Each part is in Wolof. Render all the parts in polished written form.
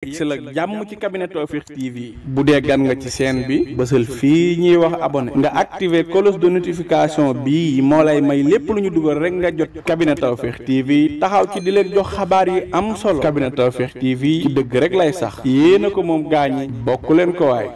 yegsil ak jàmm ci cabinet Tawfekh TV bu dee gan nga ci chaîne bi bësal fii ñuy wax abonné nga activer cloche de notification bii moo lay may lépp lu ñu dugal rek nga jot cabinet Tawfekh TV taxaw ci di leen jox xabaar yi am solo cabinet Tawfekh TV ci dëgg rek lay sax yéena ko moom gaañi bokk leen ko waay.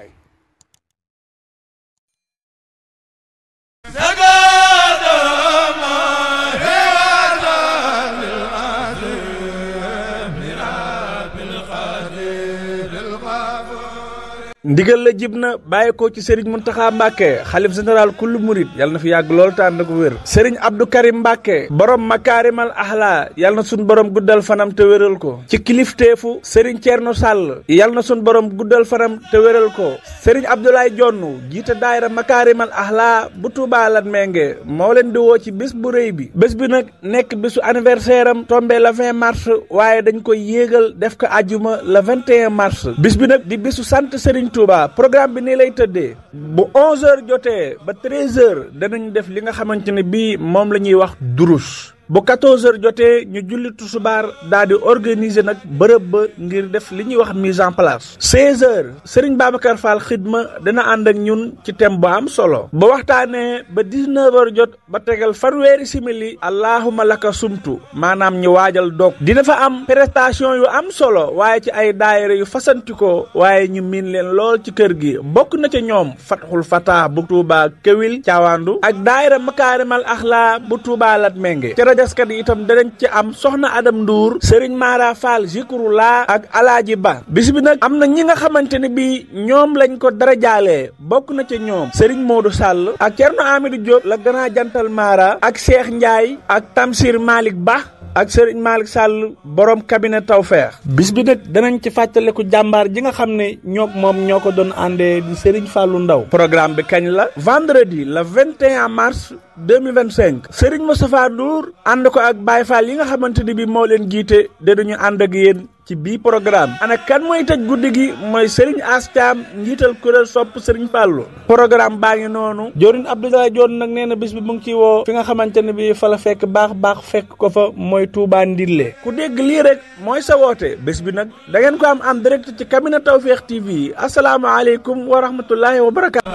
ndigal la jib na bàyyi ko ci Serigne Mountakha Mbacké xalif général kullu murid yàlla na fi yàgg lool te ànd ak wér Serigne Abdou Karim Mbacké borom makaarimal axlaa yàlla na sun borom guddal fanam te wéral ko ci kilifteefu Serigne Thierno Sall yàlla na sun borom guddal fanam te wéral ko Serigne Abdoulaye Jonn jiite daayira makaarimal axlaa bu Touba Latmingué moo leen di woo ci bés bu rëy bi bés bi nag nekk bésu anniversaire am tombé le 20 mars waaye dañ koy yéegal def ko àjjuma le 21 mars bis bi nag di bésu sant Serigne Touba programme bi nii lay tëddee bu 11h jotee ba 13h danañ def li nga xamante ne bii moom la ñuy wax durus bu 14h jotee ñu julli tusubaar daal di organiser nag bërëb ba ngir def li ñuy wax mise en place 16h Serigne Babacar Fall xidma dana ànd ak ñun ci thème bu am solo ba waxtaanee ba 19h jot ba tegal fanweeri simili allahuma laka sumtu maanaam ñu waajal dog dina fa am prestation yu am solo waaye ci ay daayira yu fasantikoo waaye ñu miin leen lool ci kër gi bokk na ca ñoom Fatxul Fatah bu Touba Kewil Caawandu ak daayira makaarimal axlaa bu Touba Latmingué jaskat yi itam danañ ci am soxna Adam Ndour Serigne Mara Fall Zikrullah ak Alaaji Ba bis bi nag am na ñi nga xamante ne bi ñoom lañ ko dara jaalee bokk na ca ñoom Serigne Modou Sall ak Thierno Amidou Diop la gën a jantal Mara ak Cheikh Ndiaye ak Tamsir Malick Ba ak Serigne Malick Sall borom cabinet Tawfekh bis bi nag danañ ci fàttaliku jàmbaar ji nga xam ne moom ñoo ko doon àndee di Serigne Fallou Ndaw programme bi kañ la vendredi le 21 mars 2025 Serigne Moustapha Ndour ànd ko ak Baye Fall yi nga xamante ni bi moo leen jiite dinañu ànd ak yéen ci bii programme ana kan mooy tëj guddi gi mooy Serigne Astiam njiital kuréel sopp Serigne Fallou programme baa ngi noonu Jorin Abdoulaye Dione nag nee na bis bi mu ngi ciy woo fi nga xamante ne bi fa la fekk baax fekk ko fa mooy Touba Ndille ku dégg lii rek mooy sa woote bés bi nag da ngeen ko am en direct ci cabinet Tawfekh TV asalaamaaleykum wa rahmatullahi wa barakaatu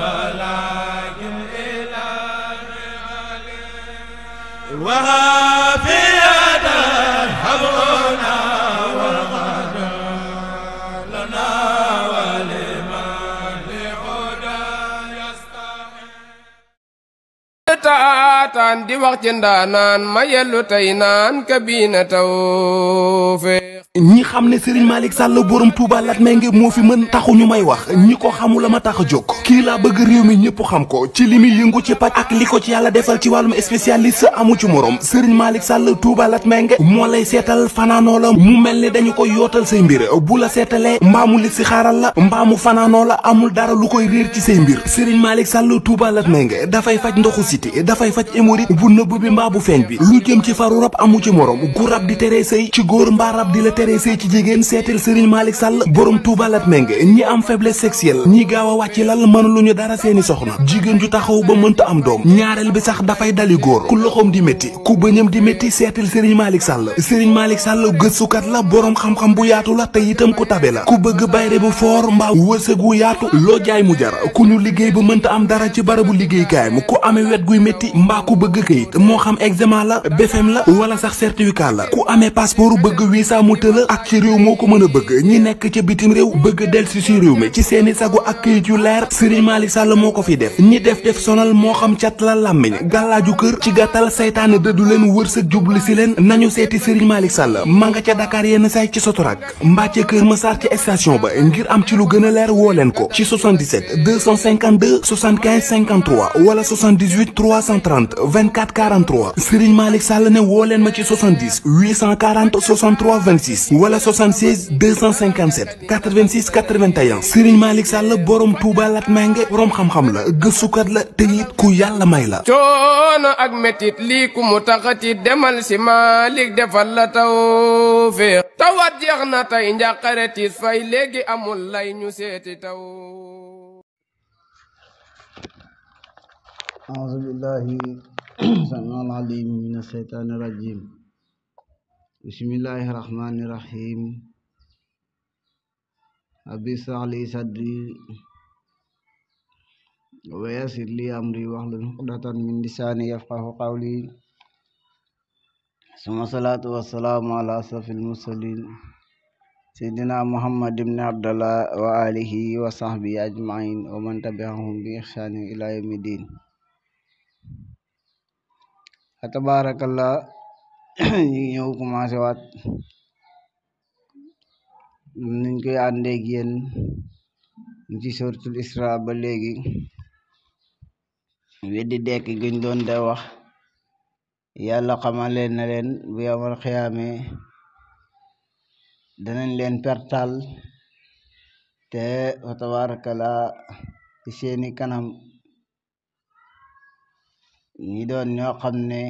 taataan di wax ci ndaanaan ma yellu tey naan kabina Tawfekh ñi xam ne Serigne Malick Sall borom Touba Latmingué moo fi mën taxu ñu may wax ñi ko xamul la ma tax a jóg kii laa bëgg réew mi ñëpp xam ko ci li muy yëngu ci paj ak li ko ci yàlla defal ci wàllum spécialiste amu ci morom Serigne Malick Sall Touba Latmingué moo lay seetal fanaanoo la mu mel ni dañu koy yootal say mbir bu la seetalee mbaamu li si xaaral la mbaamu fanaanoo la amul dara lu koy réer ci say mbir Serigne Malick Sall Touba Latmingué dafay faj ndoxu siti dafay faj hémorroïde bu nëbb bi mbaa bu feeñ bi lu jëm ci faru rab amu ci morom gu rab di teree sëy ci góor mbaa rab di la teree sëy ci jigéen seetal Serigne Malick Sall borom Touba Latmingué ñi am faiblesse sexuelle ñi gaaw a wàcc lal mënuluñu dara seeni soxna jigéen ju taxaw ba mënta am doom ñaareel bi sax dafay dali góor ku loxoom di métti ku bëñam di métti seetal Serigne Malick Sall Serigne Malick Sall gëstukat la borom xam-xam bu yaatu la te itam ku tabe la ku bëgg bayre bu foor mbaa wërsëg wu yaatu loo jaay mu jar ku ñu liggéey ba mënta am dara ci barabu liggéeykaayam ku amee wet guy métti mbaa ku bëgg këyit moo xam examen la BFM la wala sax certificat la ku amee passeport bëgg visa mu tëla ak ci réew moo ko mën a bëgg ñi nekk ca bitim réew bëgg delsi si réew mi ci seeni sago ak këyit yu leer Serigne Malick Sall moo ko fi def ñi def sonal moo xam cat la làmmiñ gàllaaju kër ci gàttal saytaane dëddu leen wërsëg jublu si leen nañu seeti Serigne Malick Sall ma nga ca Dakar yenn say ci Sotorak mbaa ca Kër Massar ci station ba ngir am ci lu gën a leer woo leen ko ci 77 252 75 53 wala 78 330 24 43 Serigne Malick Sall ne woo leen ma ci 70 840 63 26 wala 76 257 86 81 Serigne Malick Sall borom Touba Latmingué borom xam-xam la gëstukat la te it ku yàlla may la. coono ak metit lii ku mu taxati demal si Malick defal la Tawfekh tawat jeex na tey njàqare tiis fay léegi amul lay ñu seeti taw. أعوذ بالله السميع العليم من الشيطان الرجيم بسم الله الرحمن الرحيم rabbi ishrah li sadri wa yassir li amri wahlul uqdatan min lisani yafqahu qawli summa salatu wassalamu ala asrafil mursalin sayyidina Muhammad ibn Abdallah wa alihi wa sahbihi ajmain wa man tabi'ahum bi ihsanin ila yawmiddin. Tabarakallah, ñu ñëw commencé waat niñ koy àndeeg yéen ci suratul Isra ba léegi, weddi dekk giñ doon de wax. Yàlla xamale na leen bu yamal xiyaame danañ leen pertal te fa tabarakallah ci seeni kanam ñi doon ñoo xam ne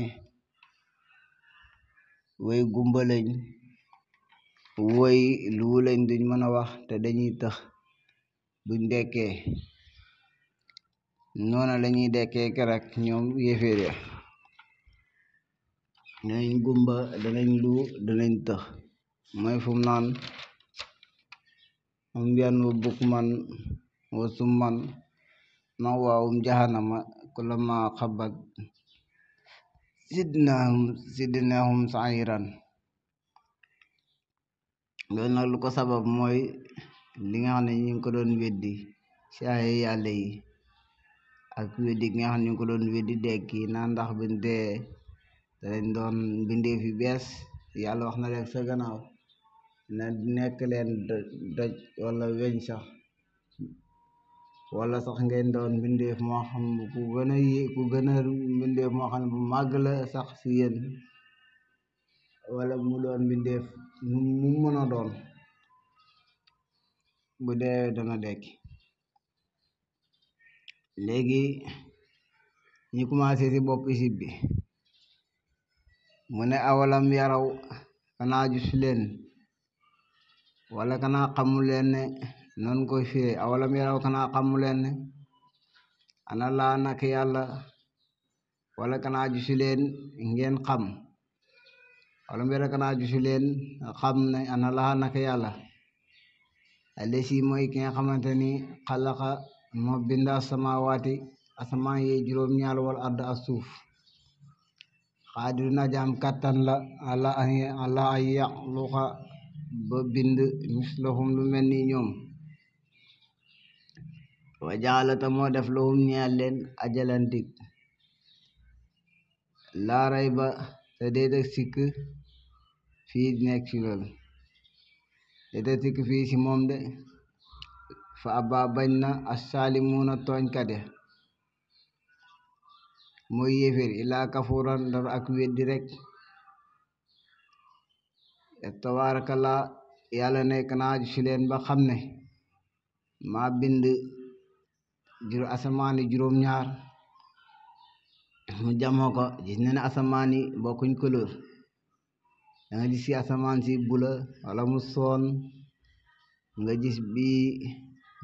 way gumba lañ, woy lu lañ duñ mën a wax te dañuy tëx buñ dekkee. noona lañuy dekkee keroog ñoom yéeféer ya, danañ gumba, danañ lu, danañ tëx. mooy fu mu naan umyan wa bukman wa summan ma'waahum jahannama kullama xabat zidnahum sa'iran. loolu nag lu ko sabab mooy li nga xam ne ñu ngi ko doon weddi ci ay yàlla yi, ak weddi gi nga xam ne ñu ngi ko doon weddi dekki naa ndax buñ dee danañ doon mbindeef yu bees. yàlla wax na leen sa gannaaw na nekk leen doj wala weñ sax, wala sax ngeen doon mbindeef moo xam ku gën a mbindeef moo xam ne bu màgg la sax si yéen, wala mu doon mbindeef mu mën a doon, bu dee dana dekki. léegi ñu commencé ci bopp isib bi, mu ne awalam yaraw, kanaa gis leen wala kanaa xamu leen ne, noonu koy firee awalam yaraw, kanaa xamu leen ne ana laa nak yàlla, wala kanaa gis leen ngeen xam, awalam yaraw kanaa gis leen xam ne ana laa nak yàlla alesi mooy ki nga xamante ni xalaqa moo binda samawaati asamaan yi juróom-ñaar wal ard ak suuf. xaadiru na jaam kattan la ala ay yaxluqa ba bind mislahum lu mel ni ñoom. wa jaalata moo def lahum ñeel leen ajalantik laaray ba te déedéet sikk fii nekk ci loolu, déedéet sikk fii ci moom de. fa abba bañ na assaalimuuna tooñkat ya mooy yéeféer illaa kafuuran dara ak weddi rek. tabarakallah, yàlla nekk naa ci leen ba xam ne maa bind asamaani juróom-ñaar, mu jamoo ko. gis ne asamaan yi bokkuñ couleur, da nga gis ci asamaan si bula wala mu soon, nga gis bii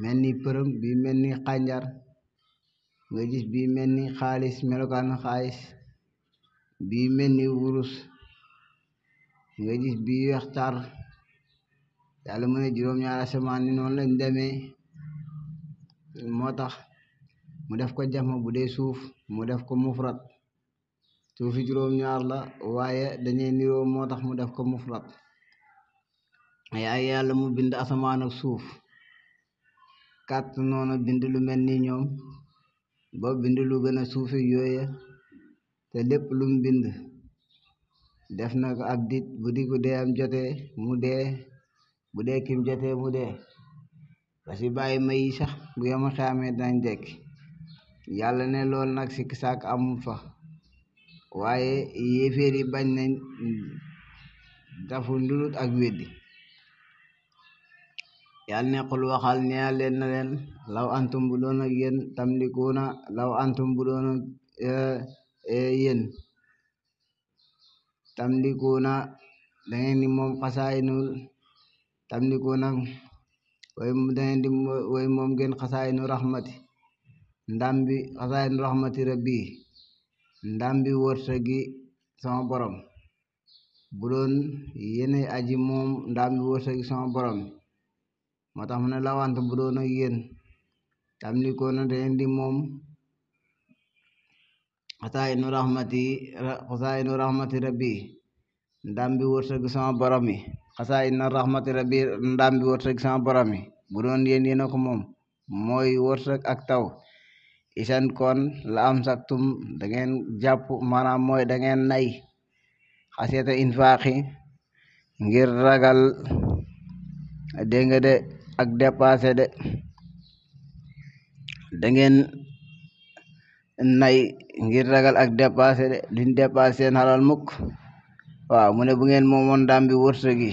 mel ni përëm, bii mel ni xànjar, nga gis bii mel ni xaalis, melokaan xaalis, bii mel ni wurus, nga gis bii wextar. yàlla mu ne juróom-ñaar asamaan ni noonu lañ demee. moo tax mu def ko jama, bu dee suuf mu def ko mufrat. suufi juróom-ñaar la waaye dañuy niroo, moo tax mu def ko mufrat. yàlla mu bind asamaan ak suuf, kàtt noonu bind lu mel ni ñoom, ba bind lu gën a suufi yooya. te lépp lu mu bind def na ko ab dit, bu di ko dee am jotee mu dee, bu dee kim jotee mu dee. parce que bàyyi may sax bu yama xaamee dañ dekk. yàlla ne loolu nag sikk sàkk amul fa, waaye yéeféer yi bañ nañ dafu ndulut ak weddi. yàlla ne xul waxal ñeel leen na leen law antum bu doon ak yéen tamlikuuna, law antum bu doon ak yéen tamlikuuna da ngeen di moom xasaayinul tamlikuuna da ngeen di way moom ngeen xasaayinu rahmati, ndambi xasaayinu rahmati rabbi, ndambi wërsëgi sama borom. bu doon yéene aji moom ndambi wërsëgi sama borom, moo tax mu ne lawante bu doon ak yéen tam li ko na dangeen di moom xasaa'inu rahmati rabbi ndambi wërsëg sama borom yi xasaa'inu rahmati rabbi ndambi wërsëg sama borom yi bu doon yéen yéena ko moom mooy wërsëg ak taw isan kon la am saktum da ngeen jàpp maanaam mooy da ngeen nay xasiyata infaaxi ngir ragal dégg nga de ak dépassé de da ngeen nay ngir ragal ak dépassé de duñ dépassé seen xalal mukk waaw mu ne bu ngeen moomoon ndàmbi wërsëg yi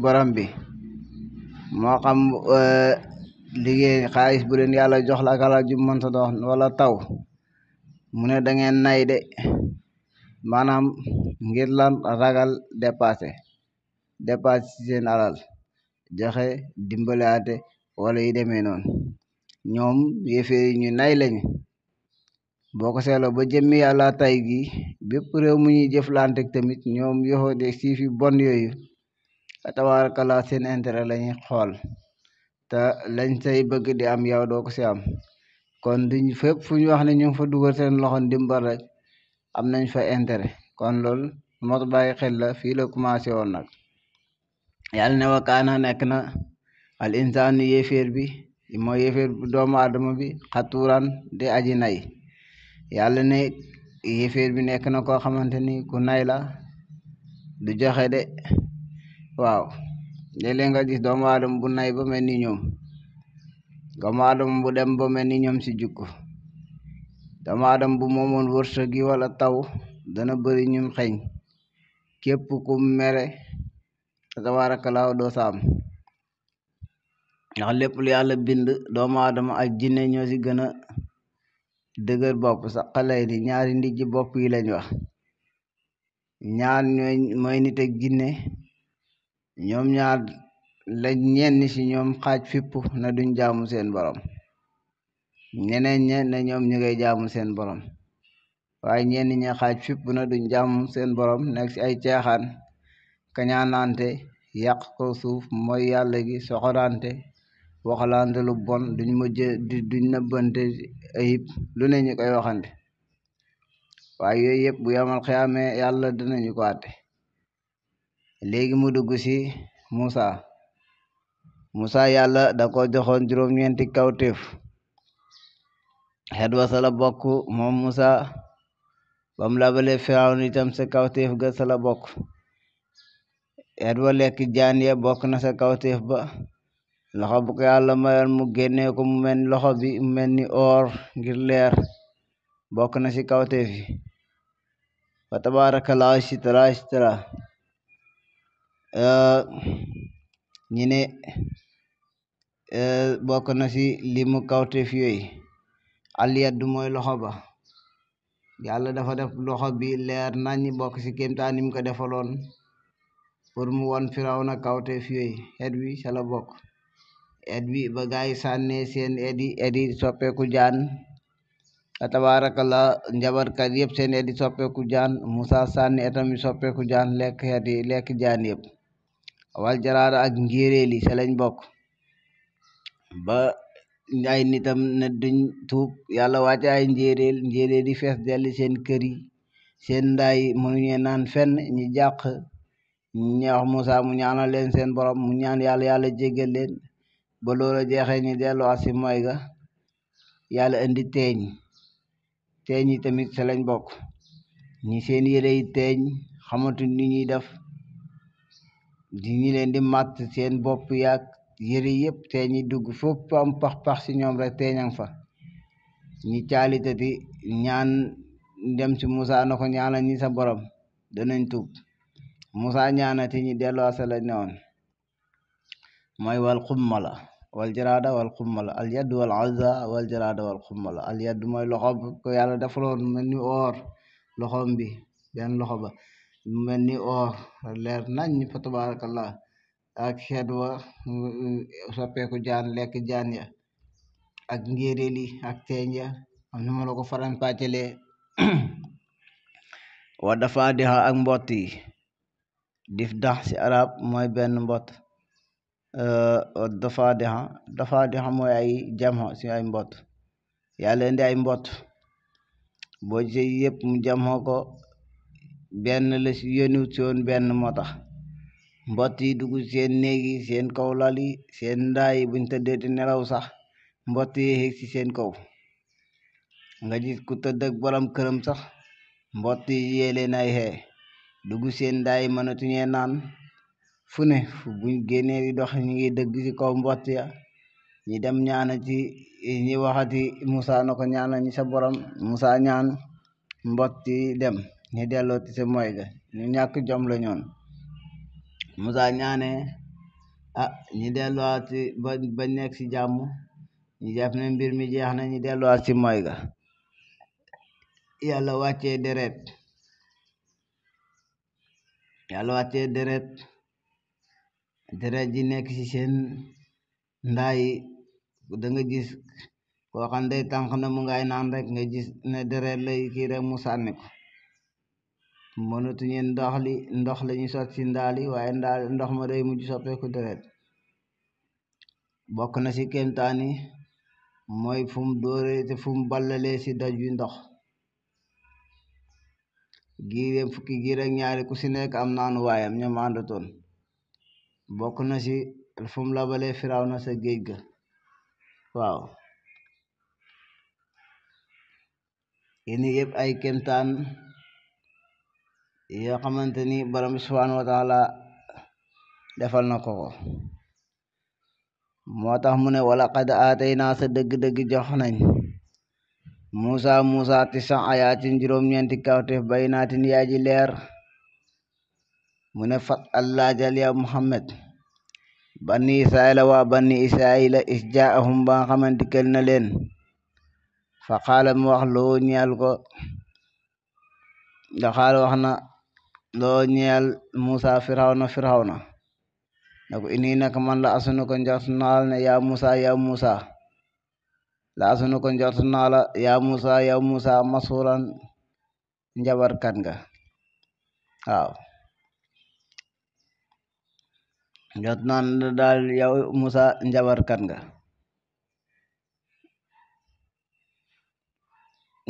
borom bi moo xam liggéey xaalis bu leen yàlla jox la ak alal ju mënta doon wala taw mu ne da ngeen nay de maanaam ngir lan ragal dépassé seen alal joxe dimbalaate wala yi demee noonu ñoom yéeféer yi ñu nay lañu boo ko seetloo ba jëmmi yàlla tay gi bépp réew mu ñuy jëflante tamit ñoom yoxode siif yu bon yooyu tabaarakallaa seen intérêt lañuy xool te lañ say bëgg di am yow doo ko si am kon duñ fépp fu ñu wax ne ñu ngi fa dugal seen loxo ndimbal rek am nañ fa intérêt kon loolu moo bàyyi xel la fii la commencé woon nag yàlla ne wakaana nekk na al insaanu yéeféer bi mooy yéeféer doomu aadama bi xatuuran de aji nay yàlla ne yéeféer bi nekk na koo xamante ni ku nay la du joxe de waaw léeg-léeg nga gis doomu aadama bu nay ba mel ni ñoom doomu aadama bu dem ba mel ni ñoom si jukku doomu aadama bu moomoon wërsëg gi wala taw dana bëri ñum xeeñ képp ku mere tabaarakallaa doo saam ndax lépp lu yàlla bind doomu aadama ak jinne ñoo si gën a dëgër bopp sax xalay ni ñaari ndijji bopp yi lañ wax ñaar ñooy mooy nit ak jinne ñoom ñaar lañ ñenn ci ñoom xaaj fipp na duñ jaamu seen borom ñeneen ñe ne ñoom ñu ngay jaamu seen borom waaye ñenn ña xaaj fipp na duñ jaamu seen borom nekk ci ay caaxaan kañaanante yàq ko suuf mooy yàlla gi soxorante waxalante lu bon duñ nëbbante ayib lu ne ñu koy waxante waaye yooyu yëpp bu yamal xiyaamee yàlla dinañu ko àtte léegi mu dugg ci Musa yàlla da ko joxoon juróom-ñeenti kawtéef xet wa sala bokk moom Musa bam labale Firawna itam sa kawtéef ga sala bokk xet wa lekk jaan ya bokk na sa kawtéef ba loxo bu ko yàlla mayoon mu génnee ko mu mel ni loxo bi mu mel ni or ngir leer bokk na ci kawtéef yi wa tabaarakallaahu sitara ñi ne bokk na ci limu kawtéef yooyu aliyaddu mooy loxo ba yàlla dafa def loxo bi leer naññi bokk ci kéemtaan yi mu ko defaloon pour mu won Firawna kawtéef yooyu xet wi ca la bokk xet wi ba gaay sànnee seen edi soppeeku jaan tabaarakallaa njabarkat yëpp seen edi soppeeku jaan Musa sànni etam yi soppeeku jaan lekk jaan yëpp wal jaraada ak njéeréeli ca lañ bokk ba ay nitam ne duñ tuub yàlla wàcce ay njéeréel di fees delli seen kër yi seen ndaay mënuñu naan fenn ñi jàq ñi wax Musa mu ñaanal leen seen borom mu ñaan yàlla jéggal leen ba loola jeexee ñi delloo asi mooy ga yàlla indi teeñ yi tamit ca lañ bokk ñi seen yére yi teeñ xamatuñ ni ñuy def di ñi leen di màtt seen bopp yaag yére yëpp teeñ yi dugg fépp am pax ci ñoom rek teeñang fa ñi caalitati ñaan dem ci Musa na ko ñaanal ñi sa borom danañ tuub Musa ñaanati ñi delloo asa lañ ne woon mooy wal xummala wal jaraada wal xummala al yaddu wal azza wal jaraada wal xummala al yaddu mooy loxo ko yàlla defaloon mel ni or loxom bi benn loxo ba mel ni or leer nañ fa tabarakallah ak xeet wa soppeeku jaan lekk jaan ya ak njéeréeli ak teeñ ya am na ma la ko faran pàccelee wa dafa dixa ak mbott yi dif dax ci arab mooy benn mbott dafaadiha mooy ay jamho si ay mbott yàlla indi ay mbott boo ci yëpp mu jamho ko benn la si yónniwut si woon benn moo tax mbott yi dugg seen néegi seen kaw lal yi seen ndaa yi buñ tëddee di nelaw sax mbott yi yéeg ci seen kaw nga gis ku tëdd ak borom këram sax mbott yi yéeleen ay xee dugg seen ndaa yi mënatuñee naan fu ne buñ génnee di dox ñi ngi dëgg ci kaw mbott ya ñi dem ñaana ci ñi waxati Musa na ko ñaana ñi sa borom Musa ñaan mbott yi dem ñi delloo ci sa moy ga ñu ñàkk jom la ñoon Musa ñaane ñi delluwaat ci ba nekk ci jàmm ñi def ne mbir mi jeex na ñi delluwaat ci moy ga yàlla wàccee deret ji nekk ci seen ndaa yi da nga gis koo xam day tànk na mu ngay naan rek nga gis ne deret lay kii rek mu sànni ko mënatuñu ndox la ñu sot ci ndaali waaye ndox ma day mujj soppeeku deret bokk na ci kéemtaani mooy fu mu dóore te fu mu ballalee ci doj wi ndox giiréem fukki giir ak ñaari ku ci nekk am naanu waayam ñoom àndatoon bokk na ci fu mu labalee Firawna sa géej ga waaw yéen yëpp ay kéemtaan yoo xamante ni borom subhaanahu wa taala defal na ko moo tax mu ne wala qad aataynaa sa dëgg-dëgg jox nañ Musa tisa ayaatin juróom-ñeenti kawteef baynaatin yaa ji leer mu ne fat allaajal ya Muhammad banni israila waa banni israila is jaahum ba nga xamante kel na leen fa xaala mu wax loo ñeel ko ndaxaal wax na loo ñeel Musa firawna ne ko inni naka man la asunu ko njort naal ne yaa Musa la asunu ko njort naa la yaa Musa masuuran njabarkat nga waaw njort naan daal yow Musa njabarkat nga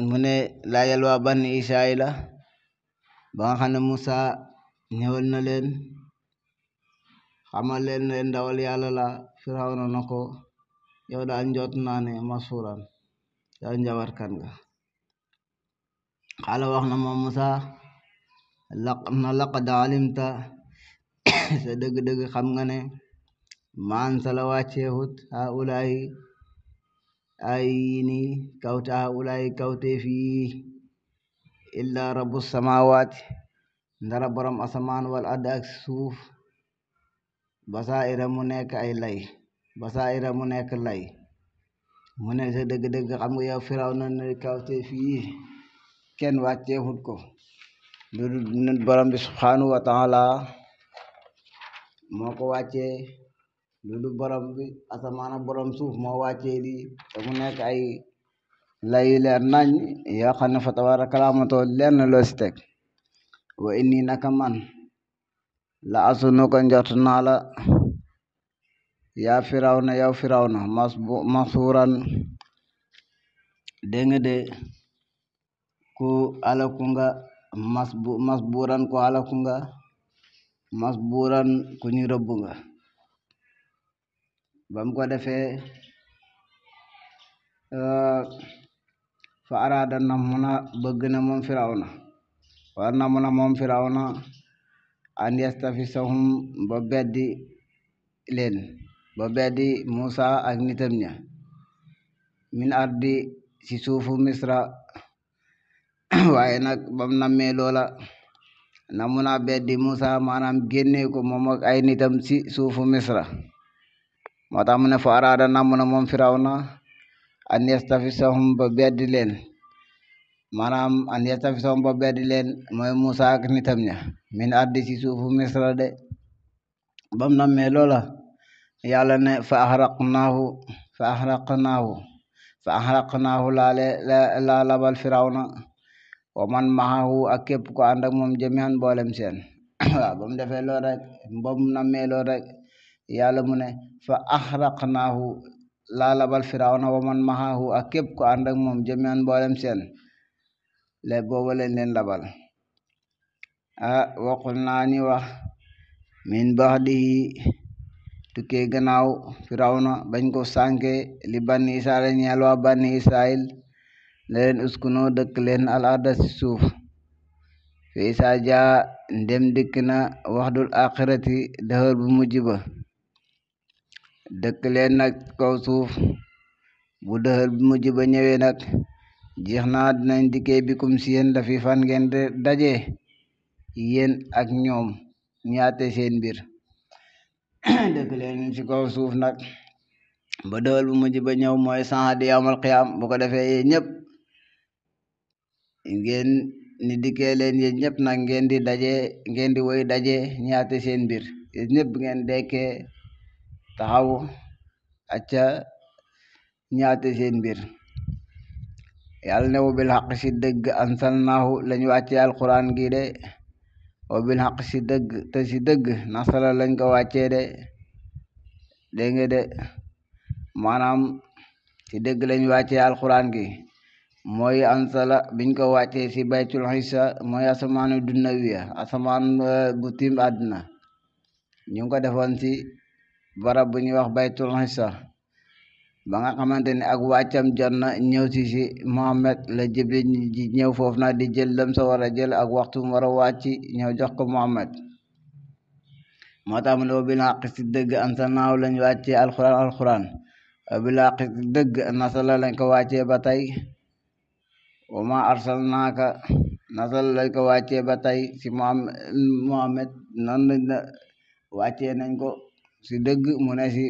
mu ne laajal waa banni Israila ba nga xam ne Musa ñëwal na leen xamal leen ne ndawal yàlla la Firawna na ko yow daal njort naa ne masuuran yow njabarkat nga xaala wax na moom Musa laqad alimta sa dëgg-dëgg xam nga ne maan sa la wàcceewut haulaay ay ni kawte fii illa rabbu samawaati ndara borom asamaan wal ard ak suuf basaa'ira mu nekk lay mu ne sa dëgg-dëgg xam nga yow Firawna ne kawte fii kenn wàcceewut ko lu borom bi subhanahu wa taala moo ko wàccee lu borom bi asamaan ak borom suuf moo wàccee di te mu nekk ay lay leer nañ yoo xam ne fa tabaarakallaa matoo leer na loo si teg wa inni naka man la asunu ko njort naa la yaa Firawna yow Firawna masuuran dégg nga de ku alaku nga masbuuran ku alaku nga masbuuran ku ñu rëbb nga bam ko defee fa araada na mun a bëgg na moom Firawna war na mun a moom Firawna an yastafisahum ba beddi Musa ak nitam ña min ardi ci suufu Misra waaye nag bam nammee loola na mun a beddi Musa maanaam génnee ko moom ak ay nitam ci suufu Misra moo tax mu ne fa araada na mun a moom Firawna an yastafisahum ba beddi leen mooy Musa ak nitam ña min ardi ci suufu Misra de bam nammee loola yàlla ne fa axraqnaahu laa labal Firawna wa man maahu ak képp ko ànd ak moom jami'an boolem seen waaw ba mu defee lool rek ba mu nammee lool rek yàlla mu ne fa axraqnaahu laa labal firawna wa man maxaahu ak képp ko ànd ak moom jamian mboolem seen le booba leen labal waqul naa ni wax min baxdihi tukkee gannaaw firawna bañ ko sànke li banni israil ñeel waa banni israil ne leen uskunoo dëkk leen al arda si suuf fi isaa jaa ndem dikk na waxdul axirati dëxër bu mujj ba dëkk leen nag kaw suuf bu dëxër bu mujj ba ñëwee nag jeex naa dinañ dikkee bikum si yéen dafi fan ngeen daje yéen ak ñoom ñaate seen mbir dëkk leen ci kaw suuf nag ba dëxër bu mujj ba ñëw mooy saxa di yawmal qiyaam bu ko defee yéen ñëpp ngeen ni dikkee leen yéen ñëpp nag ngeen di daje ngeen di woy daje ñaate seen mbir yéen ñëpp ngeen dekkee taxaw acca ñaate seen mbir yàlla ne wa bil xaq si dëgg ansalnaahu lañ wàcce alquran gi de wa bil xaq si dëgg te si dëgg nasala lañ ko wàccee de dégg nga de maanaam si dëgg lañ wàccee alquran gi mooy ansala biñ ko wàccee si baytul xisa mooy asamaanu dunnawiya asamaan bu tiim àdduna ñu ngi ko defoon si barab bu ñuy wax baytul xisa ba nga xamante ne ak wàccam jot na ñëw si Muhammad la Jibril ñëw foofu na di jël lam sa war a jël ak waxtu mu war a wàcc ñëw jox ko Muhammad moo tax mu ne wa bil xaq si dëgg ansalnaahu lañ wàccee alquran wa bil xaq si dëgg nasala lañ ko wàccee ba tey wa ma arsalnaaka nasala lañ ko wàccee ba tey si Muhammad noonu lañ la wàccee nañ ko si dëgg mu ne si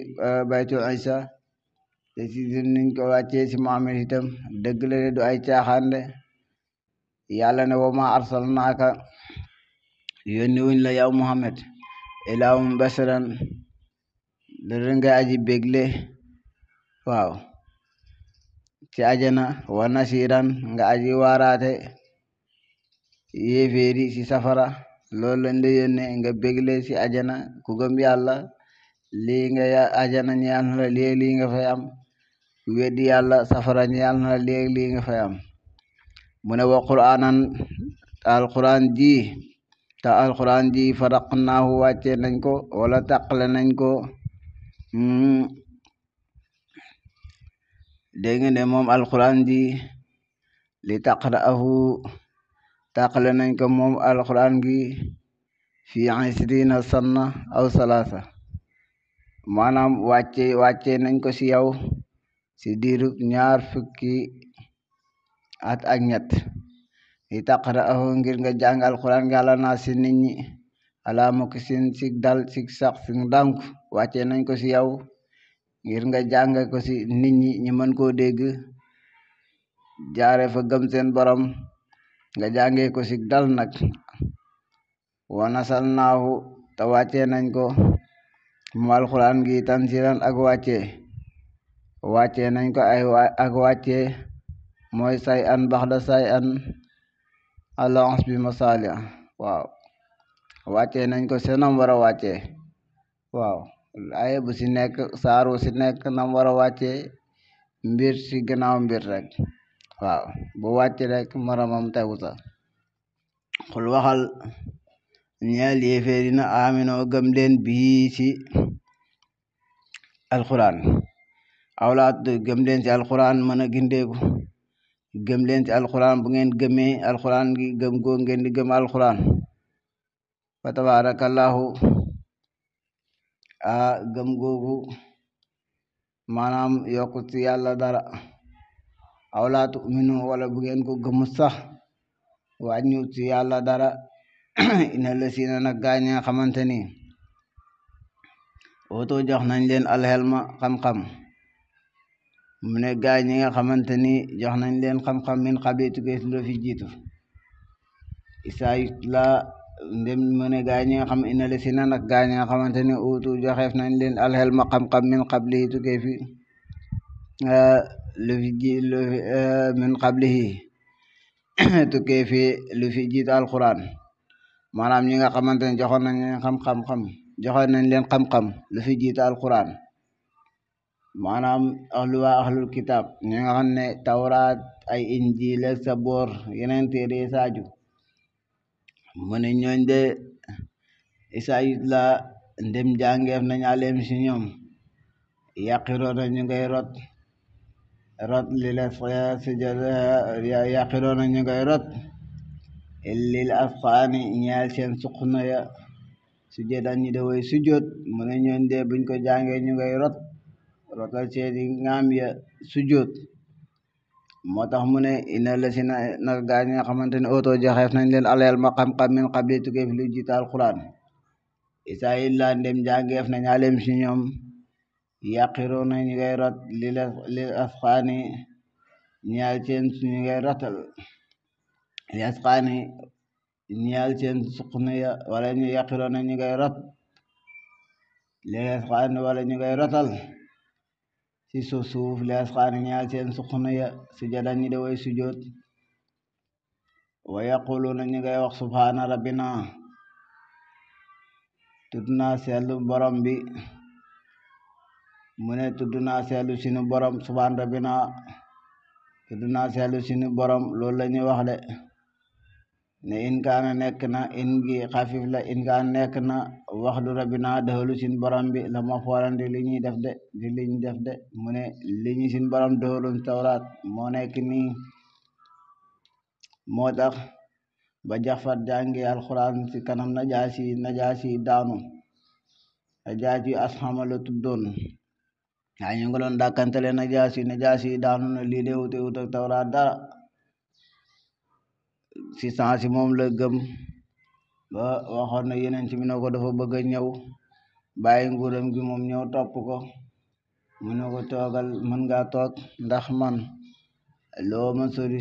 baytul isa te si niñ ko wàccee si Muhammad itam dëgg la de du ay caaxaan de yàlla ne wa ma arsalnaaka yónni wuñ la yow Muhammad ilaa mubashiran dara nga aji bégle waaw ci ajana wa nasiran nga aji waaraate yéeféeri si safara loolu lañ la yónnee nga bégle si ajana ku gëm yàlla lii nga ajana ñeel na la lii nga fay am ku weddi yàlla safara ñeel na la lii nga fay am mu ne wa qur'aanan alquran ji faraqnaahu wàcce nañ ko wala taqale nañ ko dégg nga ne moom alquran ji li taqra'ahu taqale nañ ko moom alquran gi fi 20 sanna aw salaasa maanaam wàcce nañ ko si yow si diirub 20 at ak ñett li taqra'ahu ngir nga jàng alquran gi ala naa si nit ñi ala mukk sin si dal si sax si ndànk wàcce nañ ko si yow ngir nga jàng ko si nit ñi mën koo dégg jaare fa gëm seen borom nga jàngee ko si dal nag wa nasalnaahu te wàcce nañ ko mu alquran gi tansilan ak wàcce nañ ko ak wàcce mooy say an baxda say an allance bi masali waaw wàcce nañ ko seenam war a wàcce waaw ay bu si nekk saaru si nekk nam war a wàcce mbir si gannaaw mbir rek waaw bu wàcce rek maramam tegu sa xul waxal ñeel yéeféeri na aminoo gëm leen bii ci alquran awlaat gëm leen ci alquran mën a gindeeku gëm leen ci alquran bu ngeen gëmee alquran gi gëm goo ngeen di gëm alquran fa tabarakallahu gëm googu maanaam yokku ci yàlla dara awlaatu minu wala bu ngeen ko gëmu sax wàññu ci yàlla dara ina la sina nag gaañ nga xamante ni oto jox nañ leen alxelma xam-xam mu ne gaañ ñi nga xamante ni jox nañ leen xam-xam min xabli tugees loo fi jiitu isaa la ndem mu ne gaañ ñi nga xam ina la sina nag gaañ nga xamante ni oto joxeef nañ leen alxelma xam-xam min xabli tugee fi lu fi ji min xablihi tukkee fi lu fi jiitu alquran maanaam ñi nga xamante ne joxoon nañ leen xam-xam joxoon nañ leen xam-xam lu fi jiita alquran maanaam ahlul kitab ñi nga xam ne tawraat ay injil ak saboor yeneen téere saaju mu ne ñooñ de isaayit la ndem jàngeef nañ aleem si ñoom yaqiroona ñu ngay rot li la yaqiroona ñu ngay rot lil asqaani ñeel seen suqna ya sujjóotan ñi de way sujjóot mu ne ñooñ de buñ ko jàngee ñu ngay rotal seeni ngaam ya sujjóot moo tax mu ne ina la si naka gaa ñi nga xamante ne oto joxeef nañ leen aleel ma xam-xam min qabli tukkee fi lu jiita alquran isaa illa ndem jàngeef nañ aleem si ñoom yaqiroona ñu ngay rot lil asqaani ñeel seen ñu ngay rotal li asqaani ñeel seen suqna ya wala ñu yaqiroona ñu ngay rot li asqaani wala ñu ngay rotal ci suuf li asqaani ñeel seen suqna ya sujadan ñi de way sujjóot wa yaquluuna ñu ngay wax subhaana rabbina tudd naa sellu borom bi mu ne tudd naa sellu sunu borom subhaana rabbina tudd naa sellu sunu borom loolu la ñuy wax de ne in kaana nekk na in gi xafif la in kaana nekk na wax du rabbina dëxalu sunu borom bi la ma foorandi li ñuy def de mu ne li ñu sunu borom dëxaloon tawraat moo nekk nii moo tax ba Jaafar jàngi alquran ci kanam najaasi daanu najaasi asxama la tuddoon waaye ñu ngi doon dàkkantele najaasi daanu na lii de wut ak tawraat dara si sansi moom la gëm ba waxoon na yeneen ci mi ne ko dafa bëgg a ñëw bàyyi nguuram gi moom ñëw topp ko mu ne ko toogal mën nga toog ndax man loo ma sori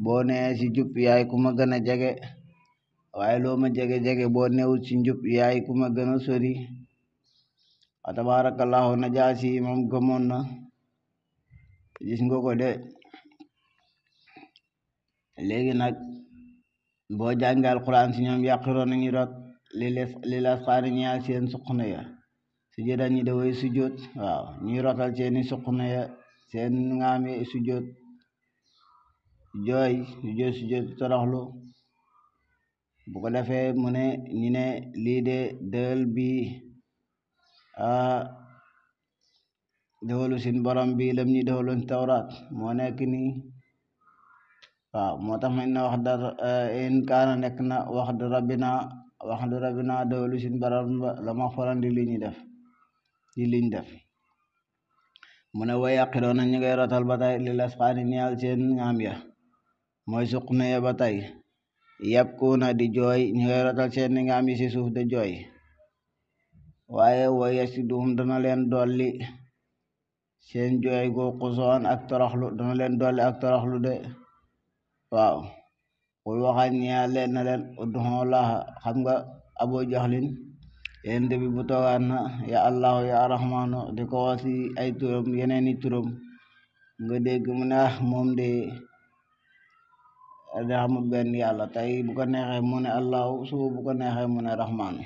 boo nee ci jub yaay ku ma gën a jege waaye loo ma jege boo newul ci njub yaay ku ma gën a sori wa tabarakallahu najaasi moom gëmoon na gis nga ko de léegi nag boo jàngal alquran si ñoom yaqiroon nañu rot li lasqaani ñeel seen suqna ya sujjóotan ñi de way sujjóot waaw ñuy rotal seeni suqna ya seen ngaami sujjóot sujjóot toroxlu bu ko defee mu ne ñi ne lii de dël bi dëwalu sin borom bi lam ñi dëwaloon tawraat moo nekk nii waaw moo tax mañ na wax dar in kaana nekk na wax du rabbina dëwalu sin borom la ma forandi li liñ def mu ne way yaqiroona ñu ngay rotal ba tey li lasqaani ñeel seen ngaam ya mooy suqna ya ba tey yabkuuna di jooy ñu ngay rotal seen ngaam yi ci suuf de jooy waaye wa yasiduhum dana leen dolli seen jooy go xusoon ak toroxlu dana leen dolli ak toroxlu de waaw xul waxal ñaa leen na leen udduhoo laaha xam nga Abu Jahlin yéen bi bu toogaan na ya allahu ya rahmaanu di ko wax ci ay turam yeneeni turam nga dégg mu ne moom de da xamul benn yàlla tey bu ko neexee mu ne allahu suba bu ko neexee mu ne rahmaanu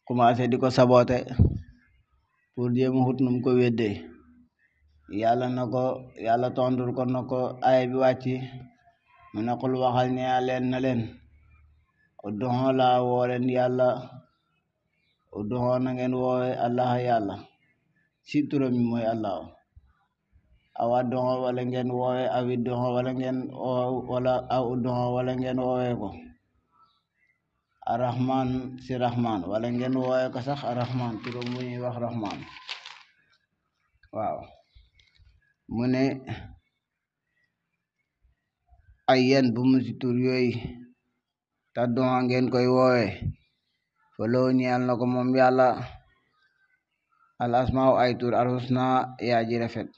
commencé di ko saboote pour jéem a xut num ko weddee yàlla tontul ko na ko aaya bi wàcci mu ne xul waxal ne leen na leen udduhoo laa woo leen yàlla udduhoo na ngeen woowe allah yàlla si turam mi mooy allahu awa udduhoo wala ngeen woowe aw udduhoo wala ngeen wala ngeen woowe ko arrahman si rahman wala ngeen woowe ko sax arrahman turam bu ñuy wax rahman waaw mu ne ay yen bu mu si tur yooyu tàdduma ngeen koy woowe foloo ñeel na ko moom yàlla al asmaaw ay tur al husna yaa ji rafet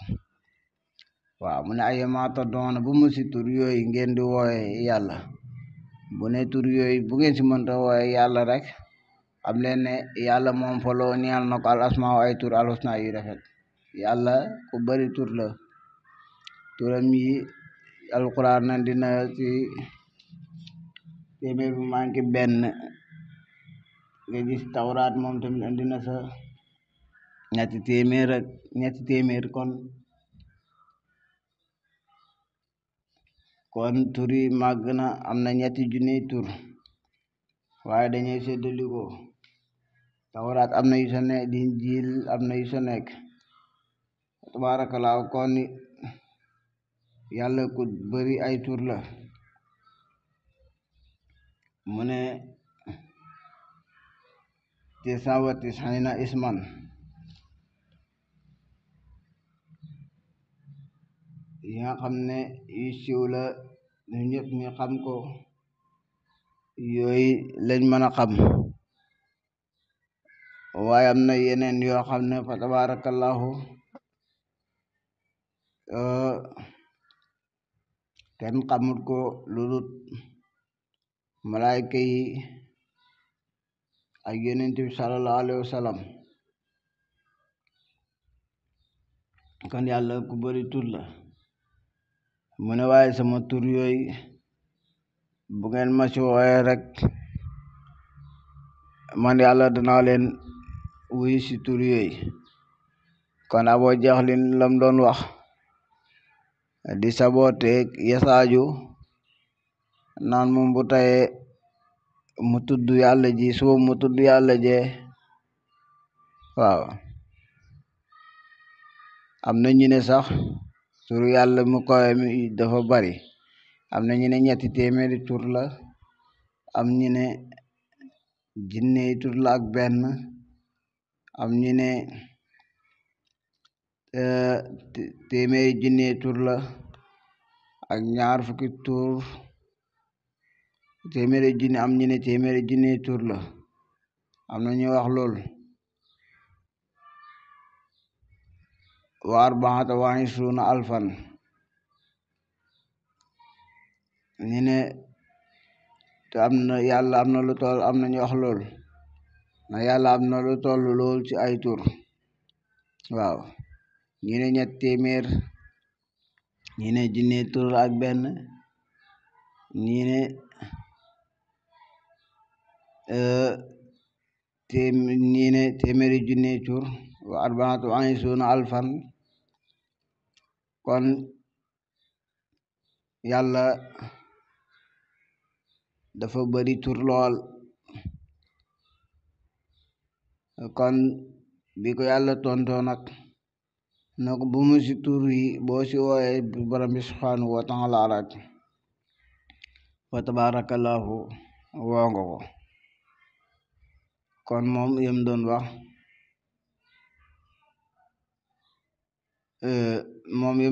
waaw mu ne ayema tàdduma bu mu si tur yooyu ngeen di woowe yàlla bu ne tur yooyu bu ngeen si mënta woowe yàlla rek xam leen ne yàlla moom foloo ñeel na ko al asmaaw ay tur al husna yu rafet yàlla ku bari tur la turam yi alquran na dina ci téeméer bu manqué benn nga gis tawraat moom tamit andi na sa ñetti téeméer kon tur yi màgg na am na ñetti junniy tur waaye dañuy séddalikoo tawraat am na yu sa nekk Linjiil am na yu sa nekk tabaarakallaahu kon yàlla ku bari ay tur la mu ne 99 isman yi nga xam ne yu siiw la ñu ñëpp ñu xam ko yooyu lañ mën a xam waaye am na yeneen yoo xam ne fa tabarakallahu kenn xamut ko lu dul malaayka yi ak yonent bi sallallahu alayhi wa sallam kon yàlla ku bari tur la mu ne waaye sama tur yooyu bu ngeen ma ci wooye rek man yàlla danaa leen wuyu ci tur yooyu kon Abu Jahlin lam doon wax di saboteeg yasaaju naan moom bu tayee mu tudd yàlla ji suba mu tudd yàlla jee waaw am na ñu ne sax tur yàlla mu koy mi dafa bari am na ñu ne 3 téeméeri tur la am ñu ne jinne tur la ak benn am ñu ne téeméeri junne tur la ak 20 tur téeméeri junne am ñu ne téeméeri junne tur la am na ñu wax loolu wa 24 alfan ñu ne te am na yàlla am na lu toll am na ñu wax loolu na yàlla am na lu toll lool ci ay tur waaw ñu ne 3 téeméer ñu ne junne tur ak benn ñu ne téeméeri junne tur wa 24 alfan kon yàlla dafa bari tur lool kon bi ko yàlla tontoo nag na ko bu mu ci tur yi boo ci wooye borom bi subhanahu wa taala rek fa tabarakallahu woo nga ko kon moom yem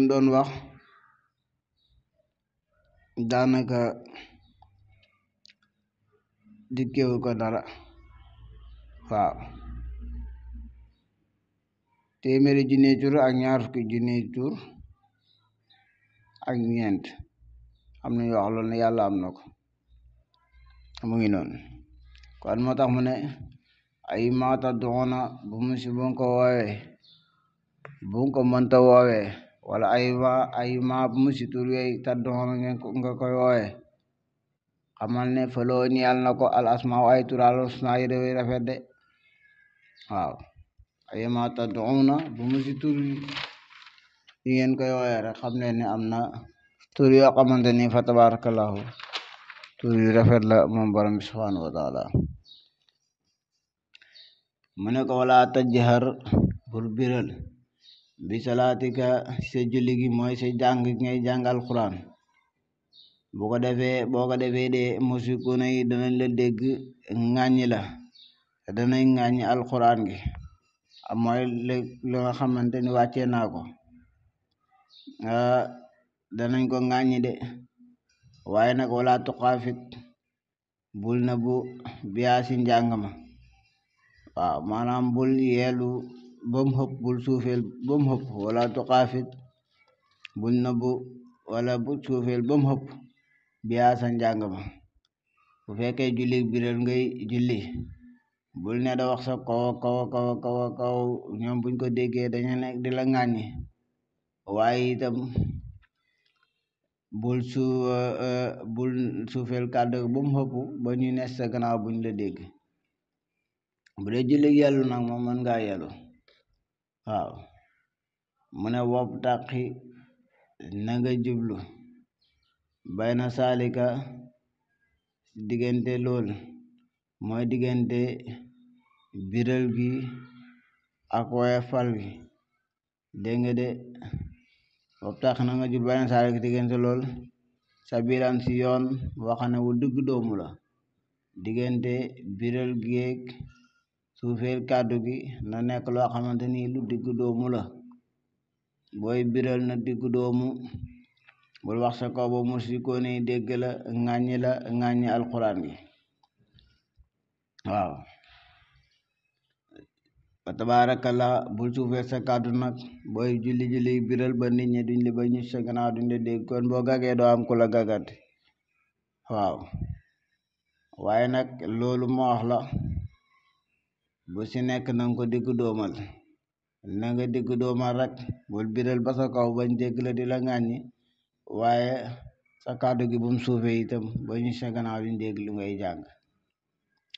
doon wax daanaka dikkewu ko dara waaw téeméeri junne tur ak 20 junne tur ak ñeent am na ñu wax loolu ne yàlla am na ko mu ngi noonu kon moo tax mu ne ay maata doona bu mu si bu ko woowee bu ko mënta woowee wala ay ma bu mu si tur yooyu ta doona nga koy woowee xamal ne faloo ñeel na ko al asmaa ay tur al husna yi rafet de waaw ay maata doona bu mu si tur yi ngeen koy woowee rek xam ne am na tur yoo xamante ni fa tabarakallahu tur yu rafet la moom borom bi subhanahu wa taala mu ne ko wala tajhar bur biral bi salaatika sa julli gi mooy sa jàng ngay jàng alquran boo ko defee de musikuna yi danañ la dégg ŋàññi la danañ ŋàññi alquran gi mooy li nga xamante ni wàccee naa ko danañ ko ŋàññi de waaye nag wala tuxaafit bul na bu biyaa si njàng ma waaw maanaam bul yeelu bam xëpp bul suufeel bam xëpp wala tuxaafit bul na bu wala bu suufeel bam xëpp biyaa sa njàng ma bu fekkee julli biral ngay julli bul ne da wax sa kaw ñoom buñ ko déggee dañu nekk di la ŋàññi waaye itam bul suufeel kàddu bu mu xëpp ba ñu nes sa gannaaw buñ la dégg. bu dee julli yellu nag moom mën ngaa yellu. waaw mu ne wopp taqi na nga jublu bay na saalika diggante lool mooy diggante biral gi ak woyofal gi. dégg nga de wopp taqi na nga jublu bay na saalika diggante lool sabilan si yoon waxane wu dugg doomu la. diggante biral géeg suufeel kàddu gi na nekk loo xamante ni lu digg doomu la. booy biral na digg doomu, bul wax sa kaw ba musikoon yi dégg la ŋàññi alxuraan gi. waaw fa tabaarakallaa bul suufeel sa kàddu nag booy julli biral ba nit ñi duñ li ba ñu sa gannaaw duñ la dégg, kon boo gagee doo am ku la gagante. waaw waaye nag loolu ma wax la bu si nekk na nga ko digg doomal. na nga digg doomal rek bul biral ba sa kaw bañ dégg la di la ŋàññi, waaye sa kàddu gi bu mu suufee itam ba ñu sa gannaaw duñ dégg lu ngay jàng.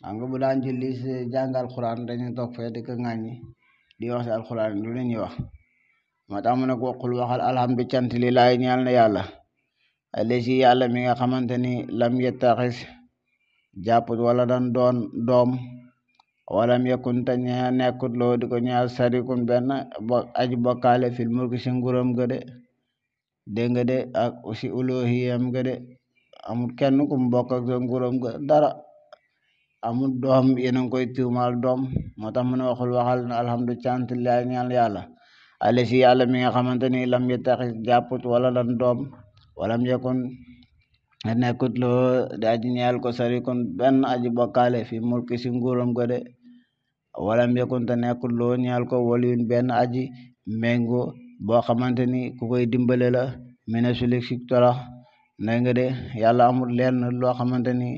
xam nga bu daan julli si jàng alxuraan dañuy toog fee di ko ŋàññi di wax si alxuraan lu la ñuy wax. moo tax mu ne ko waxul waxal alhamdu cant lillaahi ñeel na yàlla allasi yàlla mi nga xamante ni lam yettaxis jàpput wala dan doon doom walam yakun te nekkut loo di ko ñaar sarikun benn aji bokkaale fil mulki si nguram ga de. dégg nga de ak si uluhiyam ga de, amul kenn ku mu bokk ak sa nguram ga dara. amul doom yéen a ngi koy tuumaal doom. moo tax mu ne waxul waxal alhamdu cant lillaahi ñeel yàlla allasi yàlla mi nga xamante ni lam yettaxis jàpput wala dan doom walam yakun nekkut loo di aji ñeel ko sarikun benn aji bokkaale fi mulki si nguuram ga de. walam yakun te nekkut loo ñeel ko waliyun benn aji méngoo boo xamante ni ku koy dimbale la mina sulik si torox. na nga de yàlla amul lenn loo xamante ni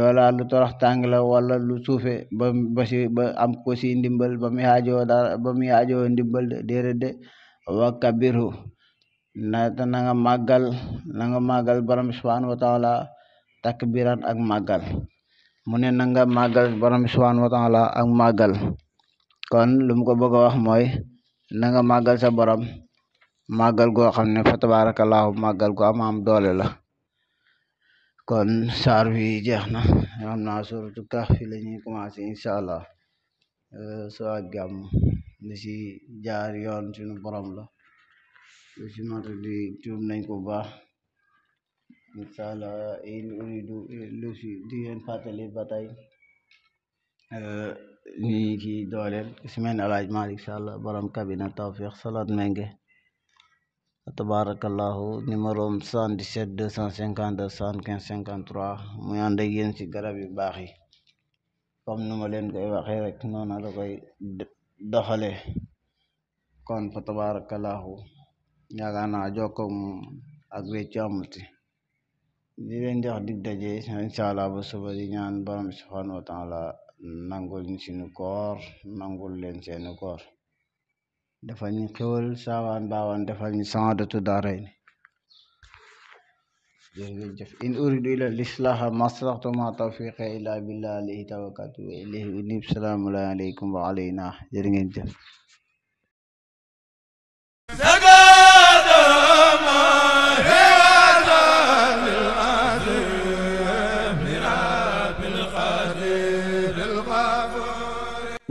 wala lu torox tàng la wala lu suufe ba am ko si ndimbal ba muy aajoo ndimbal de déedéet de. wa kabiru na nga màggal borom subhanahu wa taala takbiran ak màggal. mu ne na nga màggal borom subhanahu wa taala ak màggal. kon lu mu ko bëgg a wax mooy na nga màggal sa borom màggal goo xam ne fa tabaarakallaahu màggal gu am doole la. kon saar wi jeex na xam naa suratu Kahfi la ñuy commencé incha allah. soo ak jàmm li si jaar yoon suñu borom la, lu si mata di tuub nañ ko baax incha allah. in uridu lu si di leen fàttali ba tey ñi ki dooleel si mel ni Alaaji Malick Sall borom cabinet Tawfiq Salat Mengue tabarakallahu numéro 77 252 75 53 muy ànd ak yéen si garab yu baax yi comme nu ma leen koy waxee rek noonu la koy doxalee. kon fa tabarakallahu yaakaar naa jokkoo ak weccu amuti. di leen jox dig daje incha allah ba suba di ñaan borom subhanahu wa taala nangul ñu sunu koor nangul leen seeni koor, defal ñu xéwal saawaan baawaan, defal ñu saadatu daarayni. jërëjëf in uridu illa lislaha maslaxtu ma tawfiqi illa billah alayhi tawakkaltu wa ilayhi unib. salaamu aleykum wa alayna. jërë ngeen jëf.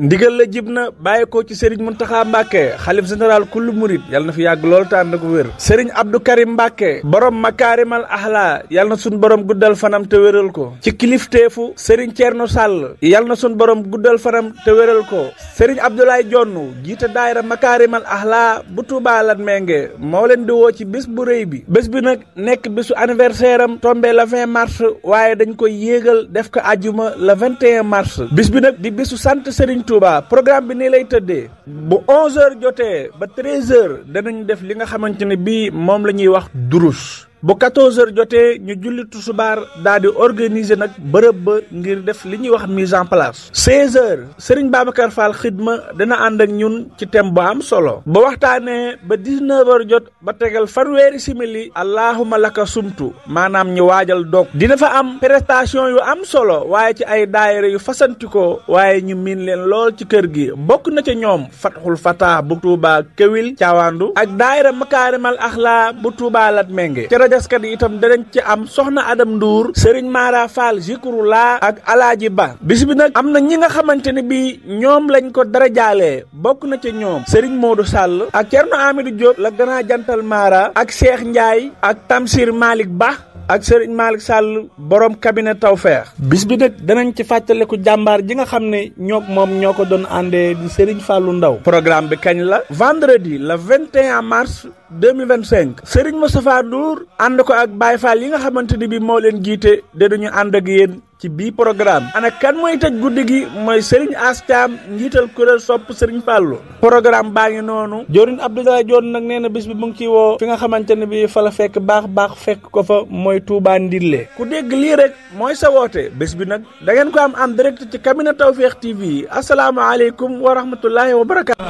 ndigal la jib na bàyyi ko ci Serigne Mountakha Mbacké xalif général kullu murid yàlla na fi yàgg lool te ànd ak wér. Serigne Abdou Karim Mbacké borom makaarimal ahla yàlla na sun borom guddal fanam te wéral ko. ci kilifteefu Serigne Thierno Sall yàlla na sun borom guddal fanam te wéral ko. Serigne Abdoulaye Jonn jiite daayira makaarimal ahla bu Touba Lat Mengue moo leen di woo ci bés bu rëy bi. bés bi nag nekk bésu anniversaire am tombé le 20 mars waaye dañ koy yéegal def ko àjjuma le 21 mars. bis bi nag di bésu sant Serigne Touba. programme bi nii lay tëddee bu 11h jotee ba 13h danañ def li nga xamante ne bii moom la ñuy wax durus bu 14h jotee ñu julli tusubaar daal di organiser nag bërëb ba ngir def li ñuy wax mise en place. 16h Serigne Babacar Fall xidma dina ànd ak ñun ci thème bu am solo ba waxtaanee ba 19h jot ba tegal fanweeri simili allahuma laka sumtu maanaam ñu waajal dog dina fa am prestation yu am solo waaye ci ay daayira yu fasantikoo waaye ñu miin leen lool ci kër gi bokk na ca ñoom Fatxul Fatah bu Touba Kewil Caawandu ak daayira Makaarimal Axlaa bu Touba Latmengue ca rajaskat yi itam danañ ci am soxna Adam Ndour Serigne Mara Fall Zikrullah ak Alaaji Ba. bis bi nag am na ñi nga xamante ne bi ñoom lañ ko dara jaalee bokk na ca ñoom Serigne Modou Sall ak Thierno Amidou Diop la grand jantal Mara ak Cheikh Ndiaye ak Tamsir Malick Ba ak Serigne Malick Sall borom cabinet Tawfekh. bis bi nag danañ ci fàttaliku jàmbaar ji nga xam ne ñook moom ñoo ko doon àndee di Serigne Fallou Ndaw. programme bi kañ la vendredi le 21 mars 2025 Serigne Moustapha Ndour ànd ko ak Baye Fall yi nga xamante ni bi moo leen jiite dinañu ànd ak yéen ci bii programme. ana kan mooy tëj guddi gi mooy Serigne As Thiam njiital kuréel sopp Serigne Fallou. programme baa ngi noonu Jorin Abdoulaye Dione nag nee na bis bi mu ngi ciy woo fi nga xamante ne bi fa la fekk baax fekk ko fa mooy Touba Ndille ku dégg lii rek mooy sa woote bés bi nag da ngeen ko am en direct ci cabinet Tawfekh TV asalaamaaleykum wa rahmatullahi wa barakaatu.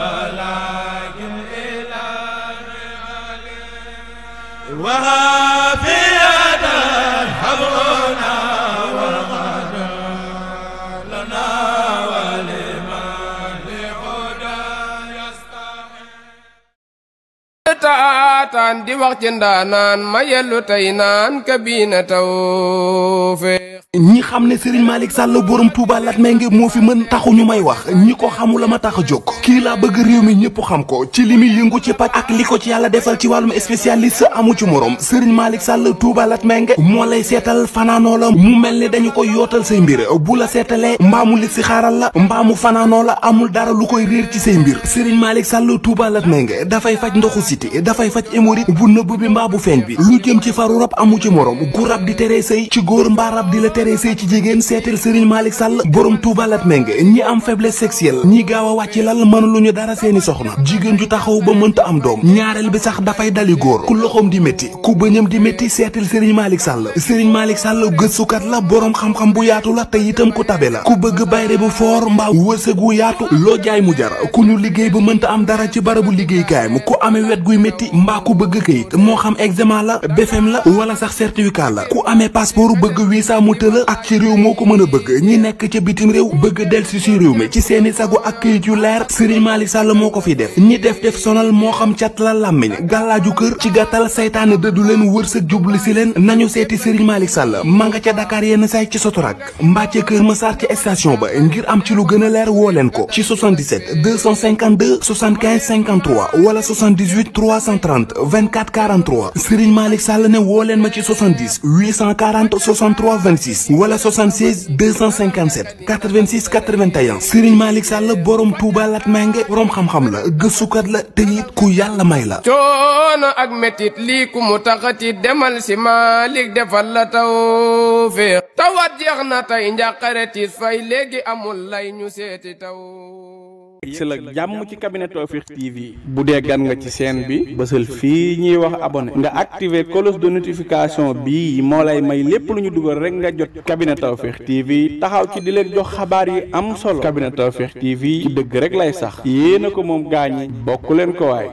taataan di wax ci ndaanaan ma yellu tey naan Kabine Tawfekh. ñi xam ne Serigne Malick Sall borom Touba Latmengue moo fi mën taxu ñu may wax ñi ko xamula ma tax a jóg kii laa bëgg réew mi ñëpp xam ko ci li muy yëngu ci paj ak li ko ci yàlla defal ci wàllum spécialiste amu ci morom Serigne Malick Sall Touba Latmengue moo lay seetal fanaanoo la mu mel ni dañu koy yootal say mbir bu la seetalee mbaamu li si xaaral la mbaamu fanaanoo la amul dara lu koy réer ci say mbir Serigne Malick Sall Touba Latmengue dafay faj ndoxu siti dafay faj hémorroïde bu nëbb bi mbaa bu feeñ bi lu jëm ci faru rab amu ci morom gu rab di tere sëy ci góor mbaa rab di la tere sëy ci jigéen seetal Serigne Malick Sall borom Touba Latmengue ñi am faiblesse sexuelle ñi gaaw a wàcc lal mënuluñu dara seeni soxna jigéen ju taxaw ba mënta am doom ñaareel bi sax dafay dali góor ku loxoom di métti ku bëñam di métti seetal Serigne Malick Sall Serigne Malick Sall gëstukat la borom xam-xam bu yaatu la te itam ku tabe la ku bëgg bayre bu foor mbaa wërsëg wu yaatu loo jaay mu jar ku ñu liggéey ba mënta am dara ci barabu liggéeykaayam ku amee wet guy métti mbaa ku bëgg këyit moo xam examen la BFEM la wala sax certificat la ku amee passeport bëgg visa mu tëla ak ci réew moo ko mën a bëgg ñi nekk ca bitim réew bëgg delsi si réew mi ci seeni sagu ak këyit yu leer Serigne Malick Sall moo ko fi def ñi def sonal moo xam cat la làmmiñ gàllaaju kër ci gàttal saytaane dëddu leen wërsëg jubli si leen nañu seeti Serigne Malick Sall ma nga ca Dakar yenn say ci Sotorak mbaa ca Kër Massar ci station ba ngir am ci lu gën a leer woo leen ko ci 77 252 75 53 wala 78 330 24 43 Serigne Malick Sall ne woo leen ma ci 70 840 63 26 wala 76 257 86 81 Serigne Malick Sall borom Touba Latmengue borom xam-xam la gëstukat la te it ku yàlla may la. coono ak metit lii ku mu taxati demal si Malick defal la Tawfekh tawat jeex na tey njàqare tiis fay léegi amul lay ñu seeti taw. si la jàmm ci cabinet Tawfekh TV bu dee gan nga ci chaîne bi bësal fii ñuy wax abonné nga activer cloche de notification bii moo lay may lépp lu ñu dugal rek nga jot cabinet Tawfekh TV taxaw ci di leen jox xabaar yi am solo cabinet Tawfekh TV ci dëgg rek lay sax yéena ko moom gaañi bokk leen ko waay.